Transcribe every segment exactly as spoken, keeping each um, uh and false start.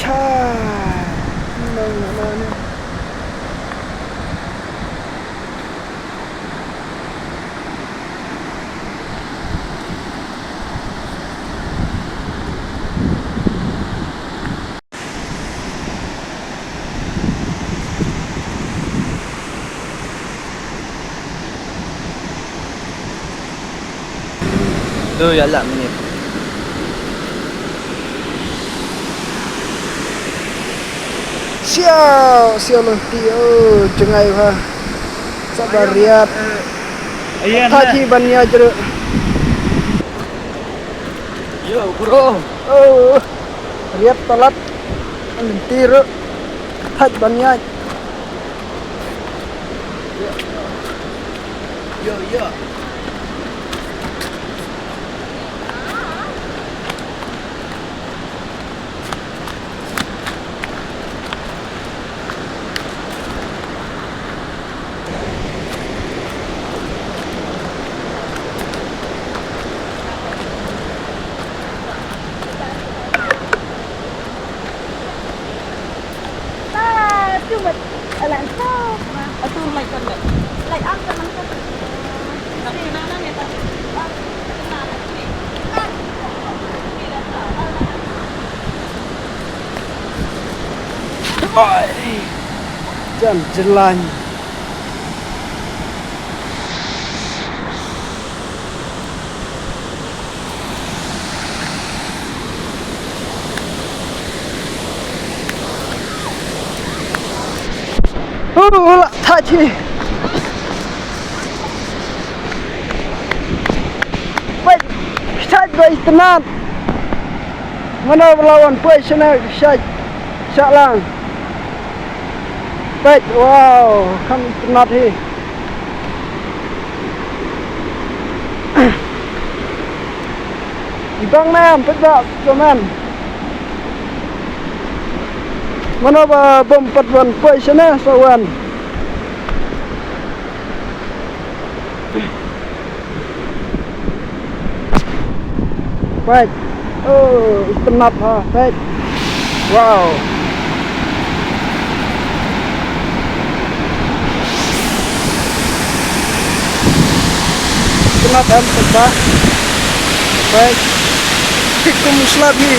Chai. Nang nang nang. Tu ïa lah minit. Siaw, siaw lynti, oh, jngai bha. Sa ba riat. Ayan. Thait hi ban ïa jreh. Yo, bro. Oh, riat palat. Lynti ruh. Thait ban ïa. Yo, yo. Jan jylliew. Oh, la, thait hi. Wait, thait ba itynnad. Mano ba la wan poi shane shait shah lang. Peit, wow, kham itynnad hi. Ibang mem, peit ba, komen. Mano ba bym pat wan poi shane sa wan. Peit. Oh, itynnad ha, peit. Wow. Itynnad em, peit ba. Peit. Thik kum slap hi.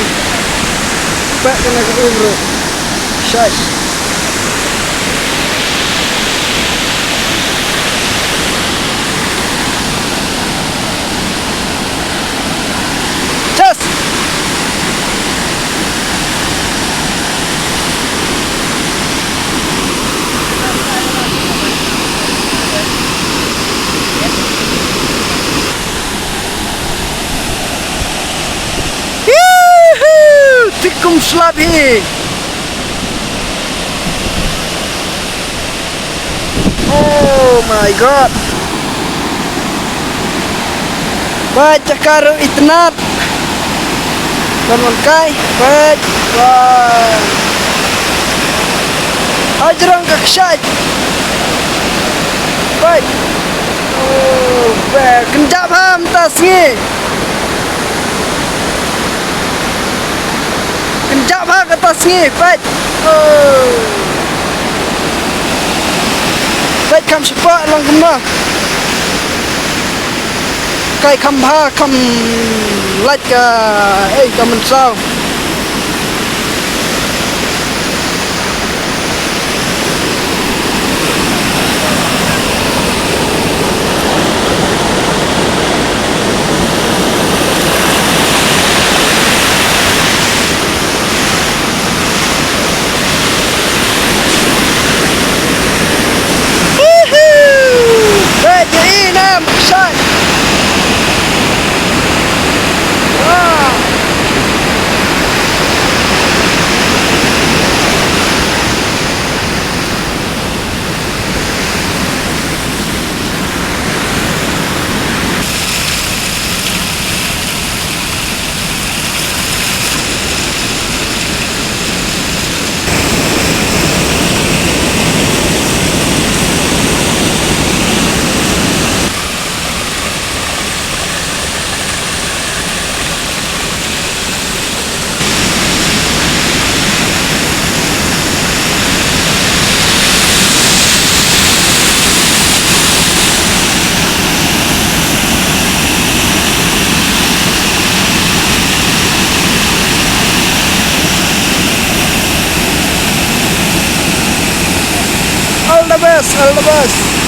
Peit kane ka um ruh. Shait. Just. Yuhu! Thik kum slap hi. Oh my God. Ba jaka ruh itynnad. Kan wan kai, peit, wah. Hajrong ka kshaid. Peit. Oh, peit. Kynjah bha mynta sngi. Kynjah bha kata sngi, peit. Oh. Peit kham shapoh lang kumno. Kai kham bha, kham lait ka, ei, ka mynsaw. Woohoo! Peit ïa i nam, shait. Wow. Yes, all the best.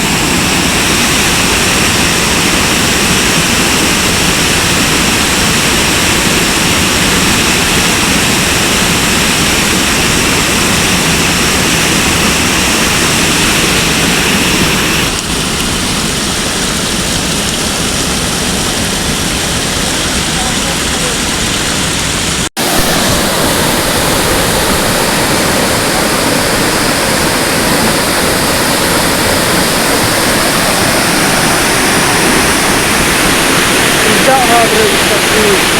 Ija ha bre, ija.